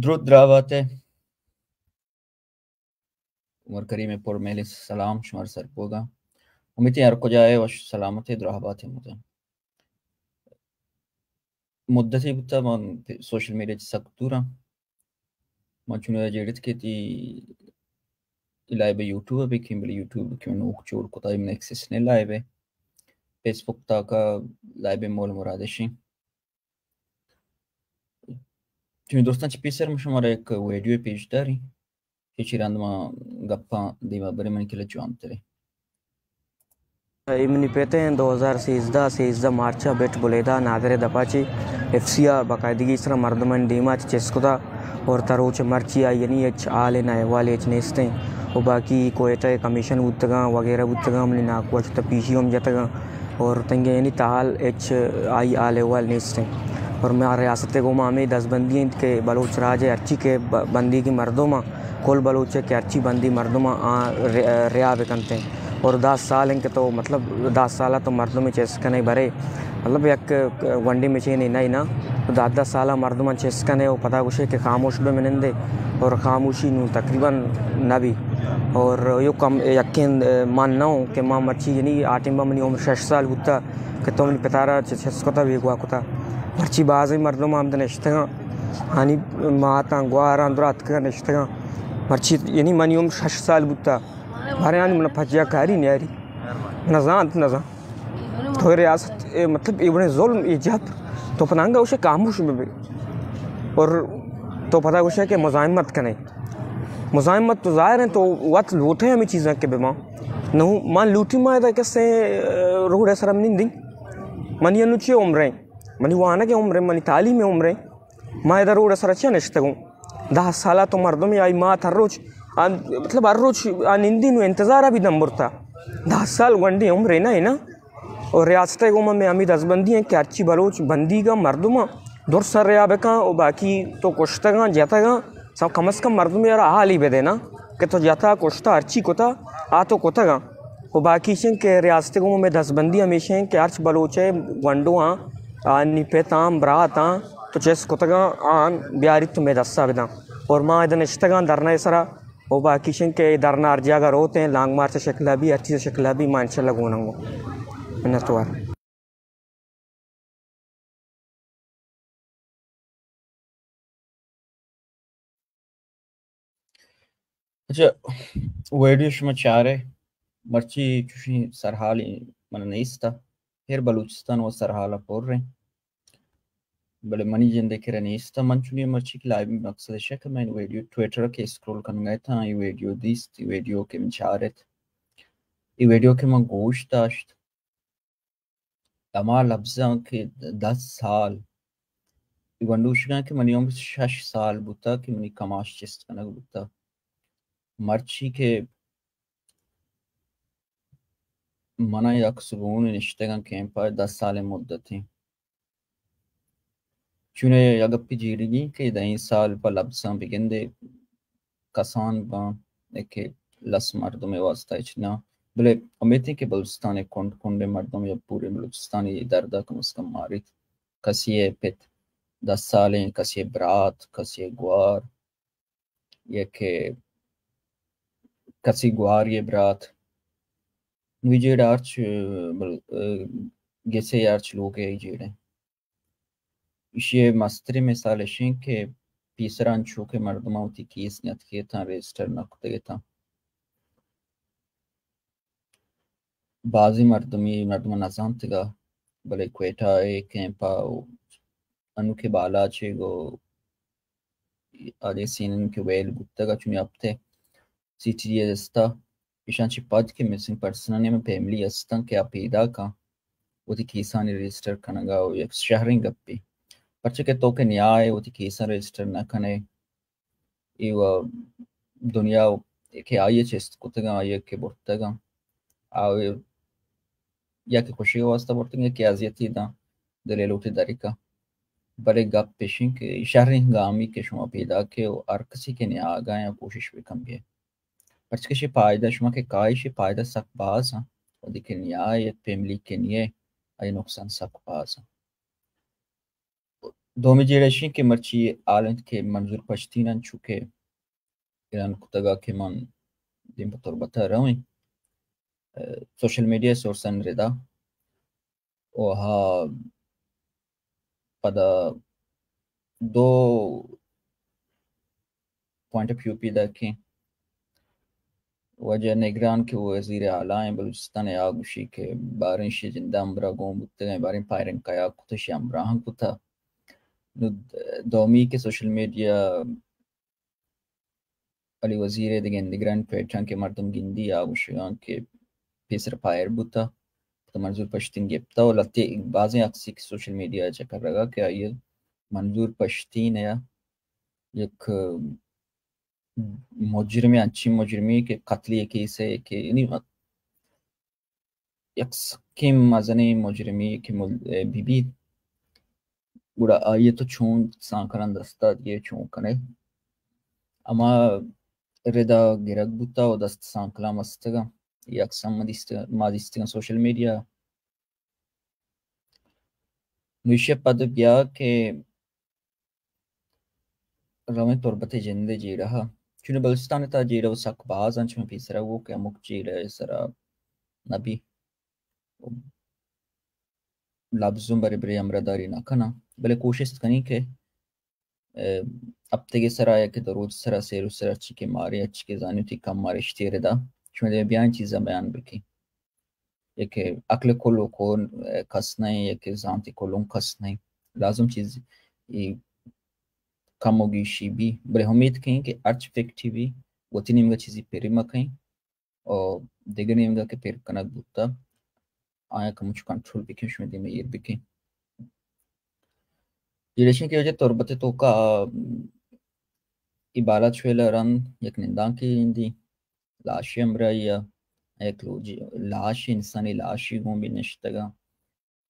درود دراہ بات ئے۔ عمر کریم ءِ پر مہریں سلام شمارا سر بوگا۔ امیت ایں ہر کجا ئے وش سلامت ئے، دراہ بات ئے مدام۔ مدتے بوتا من سوشل میڈیا چہ سک دور آں۔ من چوناہا جیڑت کہ تئی لائیو یوٹیوب ءَ بکیں، بلے یوٹیوب کہ من نوک جوڑ کتا، من ایکسس نہ لائیو ءِ۔ فیس بک تاکا لائیو ءِ مول مراد اش ایں۔ چونی دوستاں، چہ پیسر من شمارا یک ویڈیو پیش داریں کہ چہ رند ما گپاں دیما بریں، منی کلا جوان تریں۔ اے منی پت ایں، دو ہزار سیزدہ، سیزدہ مارچ ءَ بٹ بلیدہ نادر ءِ دپا چہ ایف سی ءَ باقاعدگی سرا مردمانی دیما چہ چست کتا اور تا روچ مرچی آئی یعنی ہچ حال نہ احوال ہچ نیست ایں۔ و باقی کوئٹہ ءَ کمیشن بوتگاں وغیرہ بوتگاں، منی ناکو ءَ چہ پیشی ہم جتگاں اور تنگہ یعنی تاحال ہچ آئی حال احوال نیست ایں۔ اور ما ریاست ءِ گوما ہمے دزبندی انت کہ بلوچ راج ءِ ہرچی کہ ب-، بندیگیں مردم آں، کل بلوچ ءِ کہ ہرچی بندی مردم آں، آ ر-، رہا بکنت ایں۔ اور دہ سال انت کہ تو مطلب دہ سال ءَ تو مردم چست کنے برے، مطلب یک گونڈیں مچینے نہ نہ، تو دہ دہ سال ءَ مردم چست کنے و پدا گوشے کہ خاموش بہ منندے اور خاموشی نوں تقریباً نہ بی۔ اور یو کم یقین من نہ اوں کہ ما مرچی یعنی آ ٹیم ءَ منی عمر شش سال بوتا کہ تو منی پتارا چہ چست کتا بیگواہ کتا۔ مرچی بازیں مردم ہم نشتگاں، آنی ماتاں گواراں دراتکگاں نشتگاں۔ مرچی یعنی منی عمر شش سال بوتا، بارے آنی من پجا کاری نیاری، نزانت نزان۔ تو ریاست اے مطلب اے وڑیں ظلم، اے جبر، تو پدا انگا گوشے خاموش بہ بے اور تو پدا گوشے کہ مزاحمت کنے۔ مزاحمت تو ظاہر ہیں تو وت لوٹے ہمیں چیزاں کہ بہ ما نو من لوٹی ما ادا کسے روڈ سر ہم نندیں۔ منی انو چی عمر ہیں؟ منی وانگ عمر ہیں، منی تعلیم عمر ہیں۔ ما ادا روڈ سر چہ نشتگوں؟ دہ سالا تو مردم آئی مات ہر روچ آ، مطلب ہر روچ آ نندی نو انتظار بھی دم برتا۔ دہ سال گونڈی عمر ہے نا، ہے نا؟ اور ریاست ءِ گوما مئے ہمے دزبندی ہیں کہ ہرچی بلوچ بندیگاں مردماں درسا رہا بکاں و باقی تو کشتگاں جتگاں، سب کم از کم مردم یارا حالی بدے نا کہ تو جتا کشتا ہرچی کتا آ تو کتگاں۔ و باقی ایش انت کہ ریاست ءِ گوما مئے دزبندی ہمیش انت کہ ہرچ بلوچ ءِ گونڈواں، آنی پتاں، براتاں تو چست کتگاں، آن بیاریت تو مئے دستا بداں۔ اور ما ادا نشتگاں دھرنا ءِ سرا، و باقی ایش انت کہ دھرنا ہر جاگہ روت ایں، لانگ مارچ ءِ شکل ءَ بی، ہر چیز ءِ شکل ءَ بی، ما انشاءاللہ گون انگو۔ منتوار۔ اچھا، ویڈیو شما چارے، مرچی چوشیں سرحالے من نیستا، ہر بلوچستان و سرحال پر ہیں، بلے منی جندے کرا نیستا۔ من چونی مرچی کہ لائیو مقصد شہ کہ من ویڈیو ٹویٹر کہ اسکرول کنگا تھا، یہ ویڈیو دیست، یہ ویڈیو کہ من چارت، یہ ویڈیو کہ من گوش داشت، ہما لبزاں کہ دہ سال، اے گونڈو گوشگاں کہ منی عمر شش سال بوتا کہ منی کماش چست کنگ بوتا۔ مرچی کہ منا یک سگون نشتگاں کیمپا دہ سال مدتیں۔ چونیں یک گپی جیڑگی کہ دہیں سال پہ لبزاں بگندے کسان باں، کہ لس مردم ءِ واسطہ ہچ نہ، بلے امیت ایں کہ بلوچستان ءِ کنڈ کنڈ ءِ مردم یا پورے بلوچستان ءِ درد ءَ کم از کم ماریت۔ کسی ءِ پت دہ سالیں، کسی ءِ برات، کسی ءِ گوار، یا کہ کسی گواری ءِ برات، نوں اے جیڑہ ہرچ بل-، گسے ہرچ لوگ ءِ اے جیڑہ۔ ایشی ءِ مستریں مثال اش انت کہ پیسرا انچو کہ مردماں وتی کیس نیاتکگ اتاں، رجسٹر نہ کتگ اتاں۔ بازیں مردمے، مردماں نزانتگ ءَ، بلے کوئٹہ ءِ کیمپ ءَ انو کہ بالاچ ءَ گوں آدے سین انو کہ ویل بوتگ ءَ چونی ہپت ءَ سی ٹی ڈی ءَ دستا۔ ایشاں چہ پد کہ مسنگ پرسنانی ہمے فیملی استاں کہ آ پیداک آں، وتی کیسانی رجسٹر کنگ ءَ یک شریں گپے۔ پرچا کہ تو کہ نیا ئے وتی کیساں رجسٹر نہ کن ئے، اے و دنیا کہ آئی ءَ چست کتگ آں، آئی ءَ کہ برتگ آں، آ یا کہ کشگ ءِ واسطہ برتگ آں، یا کہ اذیتی داں، دل ءِ لوٹی درکا۔ بلے گپ ایش انت کہ شریں گامے کہ شما پیداک ئے و ہر کسی کہ نیاگا یا کوشش بکن بے۔ پرچا کہ ایشی پائدہ شما کہ کائے ایشی پائدہ سک باز آں۔ وھدے کہ نیا ئے یک فیملی کہ نیا ئے، آئی نقصان سک باز آں۔ دومی جیڑہ اشی کہ مرچی حال انت کہ منظور پشتین انت، چونکہ اعلان کتگا کہ من دیم پہ تربت ء رویں، سوشل میڈیا سورسانی ردا، و ہا پدا دو پوائنٹ آف ویو پیدا کیں۔ واجہ نگران کہ وزیر اعلیٰ ہیں بلوچستان، آ گوشی کہ باریں شی جندہ ہمراہ گون بوتگیں، باریں فائرنگ کیا کتہ، شی ہمراہ کتہ۔ نو دومی کہ سوشل میڈیا علی وزیر ء دگہ نگران ٹویٹاں کہ مردم گندی، آ گوشگاں کہ پیسر فائر بوتہ، تو منظور پشتین گپتہ، و لہتے بازیں عکسی کہ سوشل میڈیا ء چکر رگا کہ آئی منظور پشتین ء یک مجرمے، انچیں مجرمے کہ قتلی کیس ء کہ یعنی یک سکیں مزنیں مجرمے کہ مل-، بہ بیت، گڑا آئی ء تو چون سانکلاں دستا دیئے، چون کنے؟ ہما ردا گرگ بوتا و دست سانکلاں مستگاں۔ اے عکساں ما دیستگاں، ما دیستگاں سوشل میڈیا۔ نو ایشی ء پد بیا کہ رویں تربت ء جند ء جیڑہ ء۔ چونیں بلوچستان ء تہا جیڑہ و سک باز انت، چمے پیسرا گوں کہ ہمک جیڑہ ء سرا نبی لبزوں برے برے ہمراہداری نہ کناں، بلے کوشست کنیں کہ، ء، ہپتگے سرا یا کہ دو روچ سرا، سے روچ سرا ہرچی کہ مارے، ہرچی کہ زانی وتی کم مارشتی ردا، شما دے بیاں چیزاں بیان بکیں۔ یک عقل کل و کون کس نہ، یک زانت کلوں کس نہ۔ لازم چیز ای کم و گیشی بی، بلے امیت کہیں کہ ہرچ فیکٹی بی، وتی نیمگا چیزی پر مکیں و دگہ نیمگا کہ پر کنگ بوتا، آیا کمچ کنٹرول بکیں، شما دیما ایر بکیں۔ جیڑشیں کہ وجہ تربت توکا ای بالاچ ویلا رند یک نندانکے اندی، لاشے ہمراہی ء، یک لوجی-، لاشے، انسانی لاشے گوں بی نشتگاں۔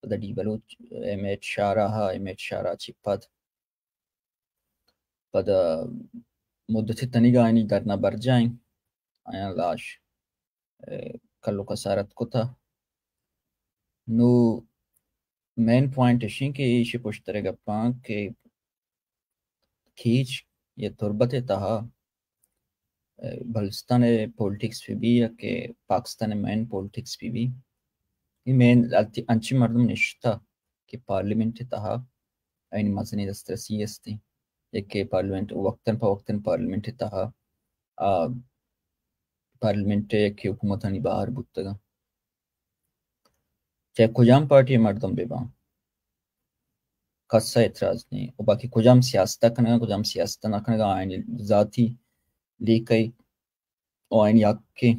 پدا ڈی بلوچ، ایم ایچ شاہراہ ء، ایم ایچ شاہراہ چی پد، پدا مدت تنیگا آئینی دھرنا برجائیں، آیاں لاش، ء، کل و کسارت کتا۔ نو مین پوائنٹ اشیں کہ ایشی پشترے گپاں کہ کیچ یا تربت ء تہا، ء، بلوچستان ء پولیٹکس بہ بی یا کہ پاکستان ء مین پولیٹکس بہ بی، اے مین انچیں مردم نشتہ کہ پارلیمنٹ ء تہا آئین مزنیں دسترسی استیں، یا کہ پارلیمنٹ وقتاً پہ وقتاً پارلیمنٹ ء تہا، آ، پارلیمنٹ ء کہ حکومتانی باہر بوتگاں۔ چاہے کجام پارٹی ء مردم بہ باں، کس ء اعتراض نہیں۔ و باقی کجام سیاست ء کنگا، کجام سیاست ء نہ کنگا، آئینی ذاتی لیکہ و آئینی حق ء،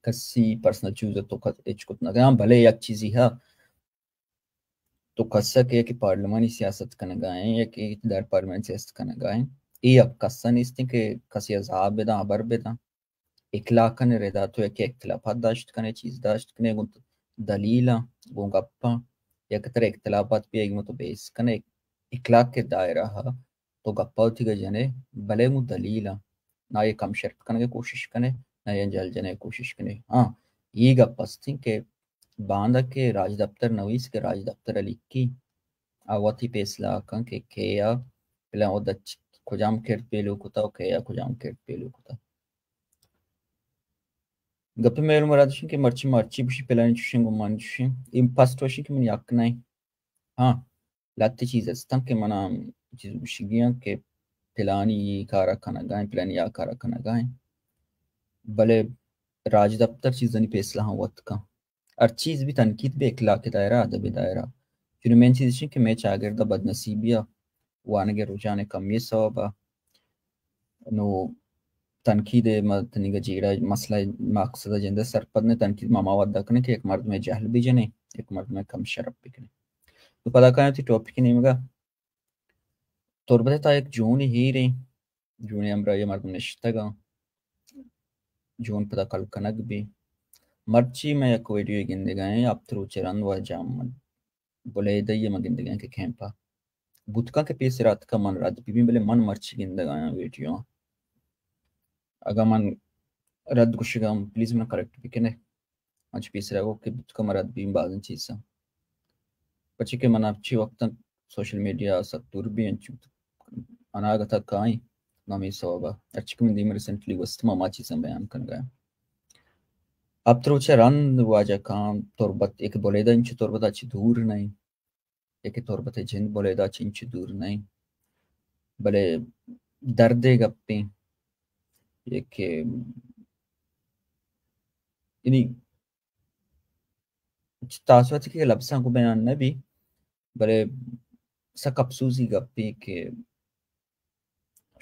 کسی پرسنل چوز ء تو کس ہچ کت نہ کنگا۔ بلے یک چیزی ہے، تو کس ء کہ، کہ پارلیمانی سیاست کنگا ہیں یا کہ اقتدار پارلیمانی سیاست کنگا ہیں، اے یک کس ء نیستیں کہ کسی عذاب بداں، ہبر بداں۔ اخلاقاً ردا تو یکے اختلافات داشت کنے، چیز داشت کنے، گوں دلیلاں، گوں گپاں، یا کہ ترا اختلافات بی، گوں تو بحث کنے، اخلاق کے دائرہ ہا تو گپا وتیگا جنے، بلے گوں دلیلاں، نہ یہ کم شرپ کنگے کوشش کنے، نہ یہ جل جنے کوشش کنے۔ ہاں، یہ گپ استیں کہ باندا کہ راجدپتر نویس کہ راجدپتر ء لکھی، آ وتی پیسلہ ء کن کہ کئے ء پلان عہدہ چ-، کجام کرد پیلو کتا و کئے ء کجام کرد پیلو کتا۔ گپ ء میل مراد اشیں کہ مرچی مرچی بشی پلانی چوشیں گمان چوشیں۔ اے پسٹ وشیں کہ من یک نہ۔ ہاں، لہتے چیز استاں کہ منا چیز گوشگی آں کہ پلانی اے کارا کنگا ایں، پلانی آ کارا کنگا ایں۔ بلے راجدپتر چیزانی پیسلہ ہم وت کن۔ ہر چیز بی تنقید بی اخلاق دائرہ، ادب دائرہ۔ چونی مین چیز اشیں کہ مئے چاگرد بدنصیبی ء وانگ رجحان کمی سبب ء نو تنقید ء ما تنیگا جیڑہ مسئلہ مقصد ء جندے سرپد نے، تنقید ما ہما وھد ء کنیں کہ یک مردمے جہل بجنیں، یک مردمے کم شرپ بکنیں۔ تو پدا کایاں وتی ٹاپک نیمگا۔ تربت ء تہا یک جونے ہیریں، جونے ہمراہی ء مردم نشتگاں، جون پدا کل کنگ بی۔ مرچی من یک ویڈیو گندگا ایں، ہپت روچ رند واجہ من بلیدہ ء من گندگا ایں کہ کیمپ ء بوتکاں کہ پیسر آتکا من رد بہ بیں، بلے من مرچی گندگ آیاں ویڈیو آں۔ اگاں من رد گوشگ آں، پلیز من کریکٹ بکنے۔ انچ پیسر ء گو کہ بوتکاں من رد بہ بیں بازیں چیزاں۔ پرچے کہ من ہرچی وقتاں سوشل میڈیا سک دور بی انت، اناگت ءَ کائیں، ہمے سوب ءَ ہرچی کہ من دیم ریسنٹلی گوست، ما ہما چیزاں بیان کنگ ءَ آں۔ ہپت روچ ءَ رند واجہ کاں تربت، یک بلیدہ انچو تربت ءَ چہ دور نہ انت، یک تربت ءِ جند بلیدہ ءَ چہ انچو دور نہ انت، بلے دردے گپیں، یک، یعنی، تاثرات کہ لبزاں گوں بیان نہ بی، بلے سک افسوسی گپے کہ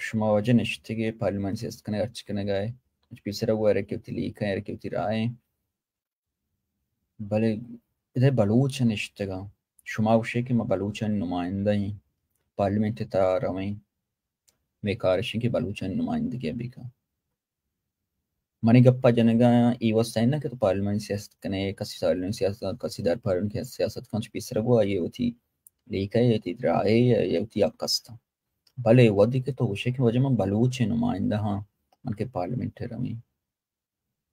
شما واجہ نشتگے، پارلیمانی سیاست کنگ، ہرچ کنگ ءَ ئے، پیسرا گوں ہر یکے وتی لیکہ ایں، ہر یکے وتی رائے ایں، بلے ادے بلوچ نشتگاں، شما گوشے کہ ما بلوچانی نمائندہ ایں، پارلیمنٹ ءِ تہا رویں، مئے کار اش انت کہ بلوچانی نمائندگی ءَ بکن۔ منی گپ ءَ جنگ ءَ آں، اے واسطہ نہ کہ تو پارلیمانی سیاست کنے، کسی پارلیمانی سیاست، کسی در پارلیمانی سیاست کن، چہ پیسرا گوں آئی ءَ وتی لیکہ ءَ، وتی رائے ءَ، وتی حق است۔ بلے وھدے کہ تو گوشے کہ واجہ من بلوچ ءِ نمائندہ آں، من کہ پارلیمنٹ ءَ رویں،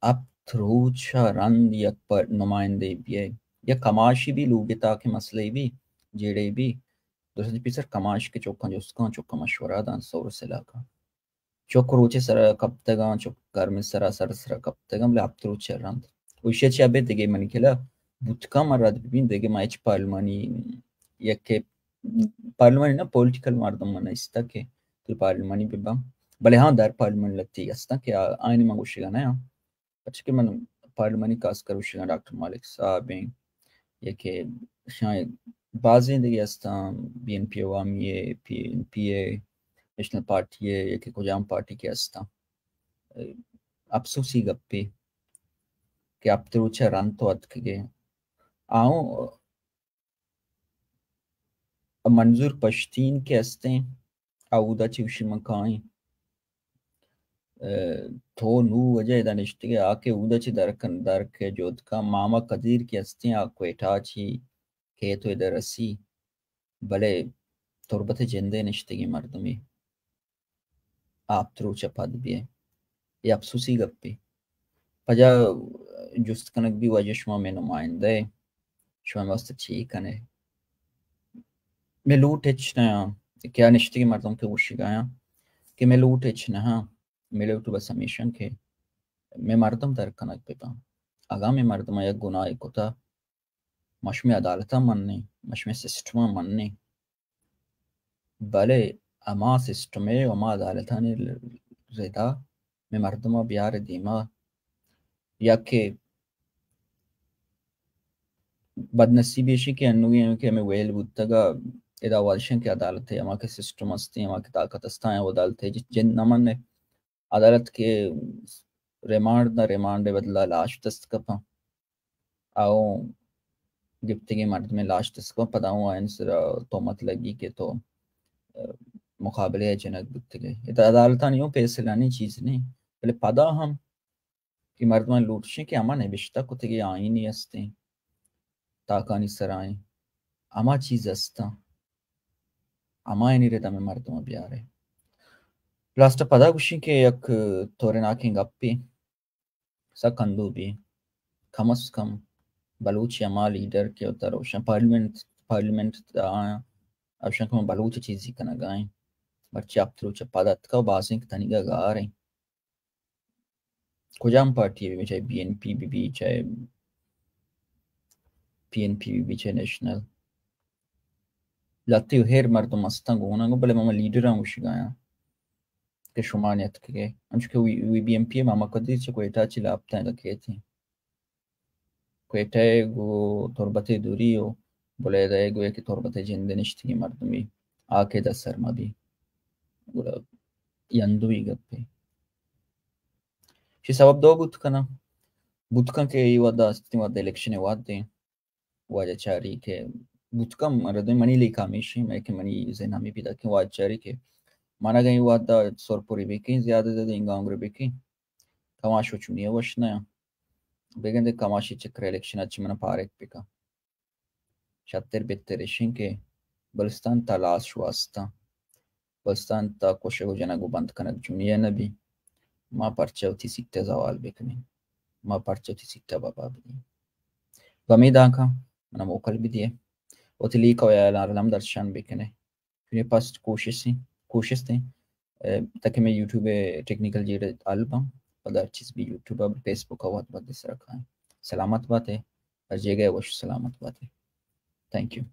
ہپت روچ ءَ رند یک پر-، نمائندے بیئے، یا کماشے بی، لوگ ءِ تہا کہ مسئلہ بی، جیڑہ بی، درست پیسر کماش کہ چکاں جست کن، چکاں مشورہ داں، سور سلاہ کن۔ چک روچ ءِ سرا کپتگاں، چک گرم ءِ سرا، سر سرا کپتگاں، بلے ہپت روچ ءَ رند۔ و ایشی ءَ چہ ابید دگہ منی کلا بوت کن، من رد ببین، دگہ من ہچ پارلیمانی، یک پارلیمانی نہ، پولیٹیکل مردم من نیستگ کہ تو پارلیمانی بباں۔ بلے ہاں، در پارلیمانی لہتے ہستاں کہ آ-، آیانی من گوشگ ءَ نیاں۔ پرچا کہ من پارلیمانی خاص کر گوشگ ءَ آں ڈاکٹر مالک صاحب ایں، یا کہ شاید بازیں دگہ ہستاں، بی این پی عوامی ءِ، پی این پی ءِ، نیشنل پارٹی ءِ، یا کہ کجام پارٹی کہ ہستاں۔ افسوسی گپے کہ ہپت روچ ءَ رند تو اتکگے۔ آؤں منظور پشتین کہ ہستیں، آ اودا چہ گوشی من کائیں۔ ءَ، تو نوں واجہ ادا نشتگے، آ کہ اودا چہ در کن، در کہ جہد کن، ماما قدیر کہ ہستیں، آ کوئٹہ چہ کیت و ادا رسی، بلے تربت ءِ جند ءَ نشتگیں مردمے۔ آ ہپت روچ ءَ پد بیئے۔ اے افسوسی گپے۔ پجا جست کنگ بی، واجہ شما مئے نمائندہ ئے، شما مئے واستہ چی کنے؟ مئے لوٹ ہچ نہ آں، کہ آ نشتگیں مردم کہ گوشگ ءَ آں کہ مئے لوٹ ہچ نہ آں، مئے لوٹ بس ہمیش انت کہ مئے مردم در کنگ بہ باں۔ اگاں مئے مردماں یک گناہے کتہ، ما شمئے عدالتاں منیں، ما شمئے سسٹماں منیں، بلے ہما سسٹم ءَ و ہما عدالتانی ردا مئے مردماں بیار دیما۔ یا کہ بدنصیبی ایشی کہ انوگی ہمے کہ ہمے ویل بوتگ ءَ ادا وارشن کہ عدالت ءِ ہما کہ سسٹم ہستیں، ہما کہ طاقت ہستاں، عدالت ءِ جند نہ منّے۔ عدالت کہ ریمانڈ داں، ریمانڈ ءِ بدلا لاش دست کپاں۔ آؤں گپتگیں مردمے لاش دست کپاں، پدا اوں آیانی سرا تہمت لگی کہ تو، ءَ، مقابلہ ءَ جنگ بوتگے۔ ادا عدالتانی اوں فیصلہ نیں، چیز نیں، بلے پدا ہم کہ مردمانی لوٹ اش انت کہ ہما نبشتہ کتگیں آئینے ہستیں، تاکانی سرا ایں، ہما چیز ہستاں، ہمایانی ردا مئے مردماں بیارے۔ لاسٹ ءَ پدا گوشیں کہ یک تورناکیں گپے، سک اندوہ بی، کم از کم بلوچ ہما لیڈر کہ وتا روشن پارلیمنٹ، پارلیمنٹ ءَ آیاں، اوشاں کہ من بلوچ چیزی کنگا ایں، مرچی ہپت روچ ءَ پد اتکا و بازیں کہ تنیگا گار ایں۔ کجام پارٹی بہ بی، چاہے بی این پی بہ بی، چاہے پی این پی بہ بی، چاہے نیشنل، لہتے و ہیر مردم استاں گوناں گوں، بلے ما لیڈراں گوشگا آں کہ شما نیتکگے، انچو کہ وی، وی بی ایم پی ءِ ماما قدیر چہ کوئٹہ چہ لاپتاں ادا کیت ایں۔ کوئٹہ ءَ گوں تربت ءَ دوری و بلیدہ ءَ گوں یکے تربت ءِ جند ءَ نشتگیں مردمے آ کہ داں سر مہ بی۔ گڑا اے اندوہی گپے۔ چہ سبب دو بوت کناں۔ بوت کن کہ اے وہدا استیں، وہدا الیکشن ءِ وہد ایں۔ واجہ چاری کہ بوت کن، مردم منی لیکہ ہمیش ایں، مئے کہ منی ذہن ہمے پیداک ایں، واجہ چاری کہ من اگاں اے وہدا سرپری بکیں، زیادہ زیادہ انگا انگرے بکیں، کماش و چونی وش نہ آں۔ بگندے کماشی چکر الیکشن ءَ چہ من پارگ بکن۔ شتر بہتر اش انت کہ بلوچستان تا لاش واسطہ، بلوچستان تا کشگ و جنگ و بند کنگ چونی ءَ نہ بی۔ ما پرچہ وتی سیٹ ءَ زوال بکنیں؟ ما پرچہ وتی سیٹ ءَ ببا بدیں؟ گمے دانکاں منا موکل بدیے۔ وتی لیک و یا الارم درشان بکنے. چونی پسٹ کوشش ایں، کوشش ایں، اه، تاکہ میں یوٹیوب ٹیکنیکل جیڑ حل باں، پدا ہر چیز بھی یوٹیوب ءَ، فیس بک ءَ وت وت سرا کائیں. سلامت باتے، ہر جگہ وش سلامت باتے. Thank you.